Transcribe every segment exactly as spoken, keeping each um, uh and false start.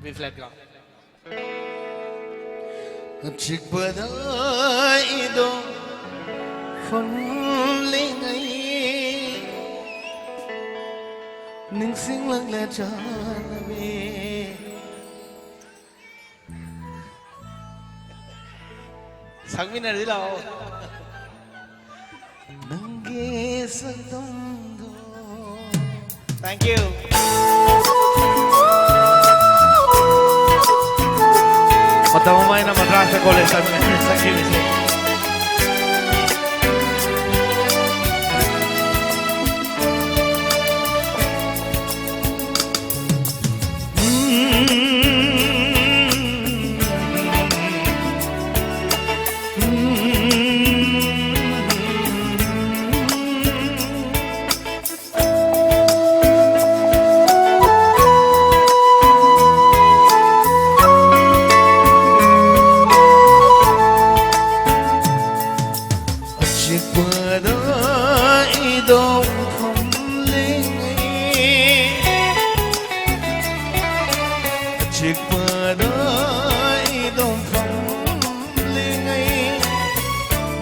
B flat ꯀꯣ꯫ ꯑꯆꯤꯛꯄꯗ ꯑꯩꯗꯣ ꯐꯝꯂꯤꯉꯩ ꯅꯤꯡꯁꯤꯡꯂꯛꯂꯦ ꯆꯥꯟꯅꯕꯤ꯫ ꯁꯛꯃꯤꯟꯅꯔꯁꯤ ꯂꯥꯛꯑꯣ꯫ ꯅꯪꯒꯤ ꯁꯛꯇꯝꯗꯣ꯫ Thank you. ꯃꯇꯝ ꯑꯃ ꯑꯩꯅ ꯃꯗ꯭ꯔꯥꯁꯇ ꯀꯣꯂꯦꯖ ꯇꯝꯃꯤꯉꯩꯗ ꯁꯛꯈꯤꯕ ꯏꯁꯩ꯫ ꯑꯆꯤꯛꯄꯗ ꯏꯗꯣꯝ ꯐꯝꯂꯤꯉꯩ, ꯑꯆꯤꯛꯄꯗ ꯏꯗꯣꯝ ꯐꯝꯂꯤꯉꯩ,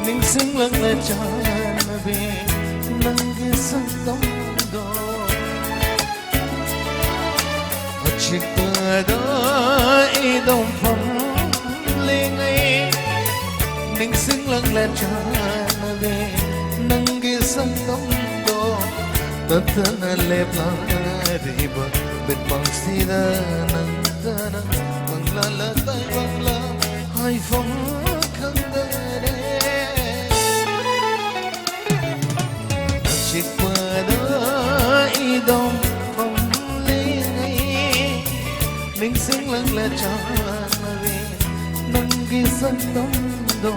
ꯅꯤꯡꯁꯤꯡꯂꯛꯂꯦ ꯆꯥꯟꯅꯕꯤ ꯅꯪꯒꯤ ꯁꯛꯇꯝꯗꯣ꯫ ꯑꯆꯤꯛꯄꯗ ꯏꯗꯣꯝ ꯐꯝꯂꯤꯉꯩ, ꯅꯤꯡꯁꯤꯡꯂꯛꯂꯦ ꯆꯥꯟꯅꯕꯤ ꯅꯪꯒꯤ ꯁꯛꯇꯝꯗꯣ꯫ ꯇꯠꯇꯅ ꯂꯦꯞꯂꯔꯤꯕ ꯃꯤꯠꯃꯥꯡꯁꯤꯗ ꯅꯪꯇꯅ ꯄꯪꯂꯥꯜꯂ ꯇꯥꯏꯕꯪꯂꯥ ꯍꯥꯏꯐꯝ ꯈꯪꯗꯔꯦ꯫ ꯑꯆꯤꯛꯄꯗ ꯏꯗꯣꯝ ꯐꯝꯂꯤꯉꯩ, ꯅꯤꯡꯁꯤꯡꯂꯛꯂꯦ ꯆꯥꯟꯅꯕꯤ ꯅꯪꯒꯤ ꯁꯛꯇꯝꯗꯣ꯫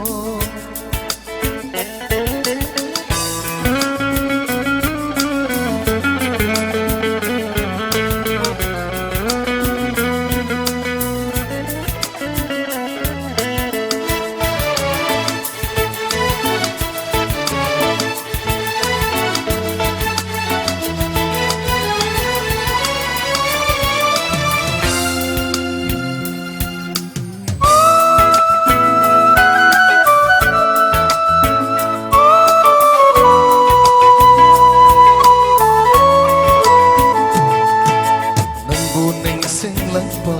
ꯁꯤꯡꯂꯛꯄ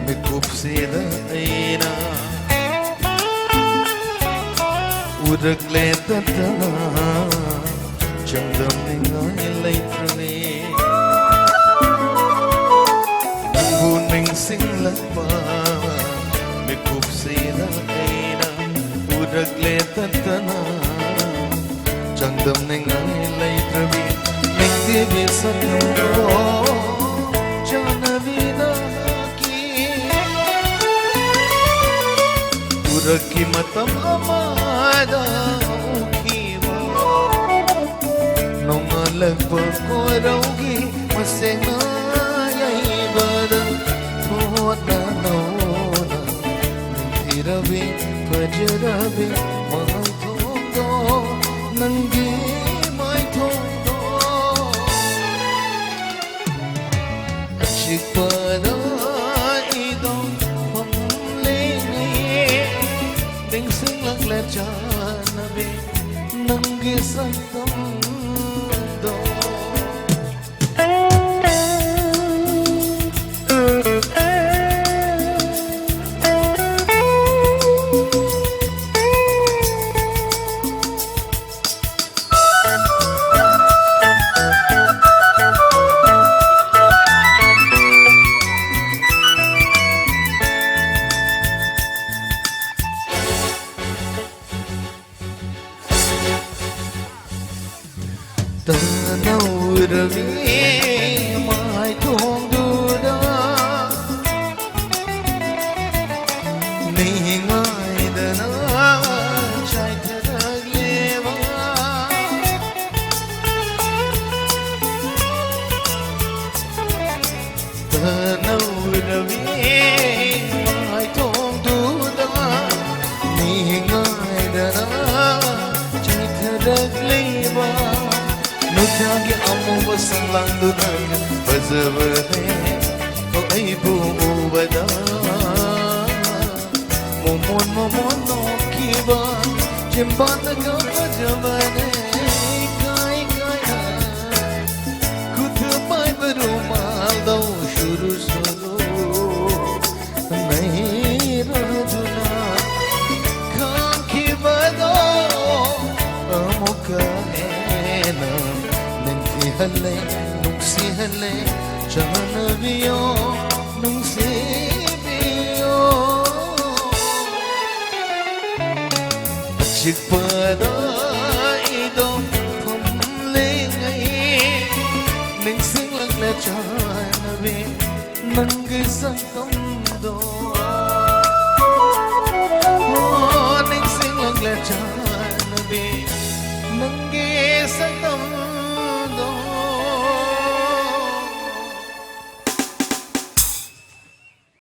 ꯃꯤꯀꯨꯞꯁꯤꯗ ꯑꯩꯅ ꯎꯔꯛꯂꯦ ꯇꯠꯇꯅ ꯆꯥꯡꯗꯝꯅꯤꯡꯉꯥꯏ ꯂꯩꯇ꯭ꯔꯕꯤ꯫ ꯅꯪꯕꯨ ꯅꯤꯡꯁꯤꯡꯂꯛꯄ ꯃꯤꯀꯨꯞꯁꯤꯗ ꯑꯩꯅ ꯎꯔꯛꯂꯦ ꯇꯠꯇꯅ ꯆꯥꯡꯗꯝꯅꯤꯡꯉꯥꯏ ꯂꯩꯇ꯭ꯔꯕꯤ꯫ ꯅꯤꯡꯊꯤꯕꯤ ꯁꯛꯅꯨꯡꯗꯣ ꯆꯥꯟꯅꯕꯤ ꯅꯍꯥꯛꯀꯤ ꯎꯔꯛꯀꯤ ꯃꯇꯝ ꯑꯃꯗ ꯎꯈꯤꯕ ꯅꯣꯡꯉꯥꯜꯂꯛꯄ ꯀꯣꯏꯔꯧꯒꯤ ꯃꯁꯦꯡꯅ ꯌꯩꯕꯗ ꯊꯣꯠꯅ ꯅꯧꯅ ꯅꯤꯡꯊꯤꯔꯕꯤ ꯐꯖꯔꯕꯤ ꯃꯥꯏꯊꯣꯡꯗꯣ ꯅꯪꯒꯤ ꯃꯥꯏꯊꯣꯡꯗꯣ ꯑꯆꯤꯛꯄꯗ ꯑꯩꯗꯣ ꯐꯝꯂꯦꯅꯦ ꯅꯤꯡꯁꯤꯡꯂꯛꯂꯦ ꯆꯥꯟꯅꯕꯤ ꯅꯪꯒꯤ ꯁꯛꯇꯝꯗꯣ꯫ ꯇꯅꯧꯔꯕꯤ ꯃꯥꯏꯊꯣꯡꯗꯨꯗ ꯅꯤꯡꯉꯥꯏꯗꯅ ꯆꯥꯏꯊꯔꯛꯂꯦꯕ꯫ ꯇꯅꯧꯔꯕꯤ ꯃꯥꯏꯊꯣꯡꯗꯨꯗ ꯅꯤꯡꯉꯥꯏꯗꯅ ꯆꯥꯏꯊꯔꯛꯂꯤꯕ ꯅꯨꯡꯁꯥꯒꯤ ꯑꯃꯨꯕ ꯁꯪꯂꯥꯡꯗꯨꯅ ꯐꯖꯕꯅꯦ꯫ ꯑꯣ, ꯑꯩꯕꯨ ꯎꯕꯗ ꯃꯣꯃꯣꯟ ꯃꯣꯃꯣꯟ ꯅꯣꯛꯈꯤꯕ ꯆꯤꯝꯕꯥꯟꯗꯒ ꯐꯖꯕꯅꯦ꯫ ꯏꯀꯥꯏ ꯏꯀꯥꯏꯅ ꯈꯨꯠꯇ ꯄꯥꯏꯕ ꯔꯨꯃꯥꯜꯗꯣ ꯅꯨꯡꯁꯤꯍꯜꯂꯦ, ꯆꯥꯟꯅꯕꯤꯌꯣ, ꯅꯨꯡꯁꯤꯕꯤꯌꯣ꯫ ꯑꯆꯤꯛꯄꯗ ꯑꯩꯗꯣ ꯐꯝꯂꯤꯉꯩ ꯅꯤꯡꯁꯤꯡꯂꯛꯂꯦ ꯆꯥꯟꯅꯕꯤ, ꯅꯪꯒꯤ ꯁꯛꯇꯝꯗꯣ꯫ ꯑꯣ, ꯅꯤꯡꯁꯤꯡꯂꯛꯂꯦ ꯆꯥꯟꯅꯕꯤ,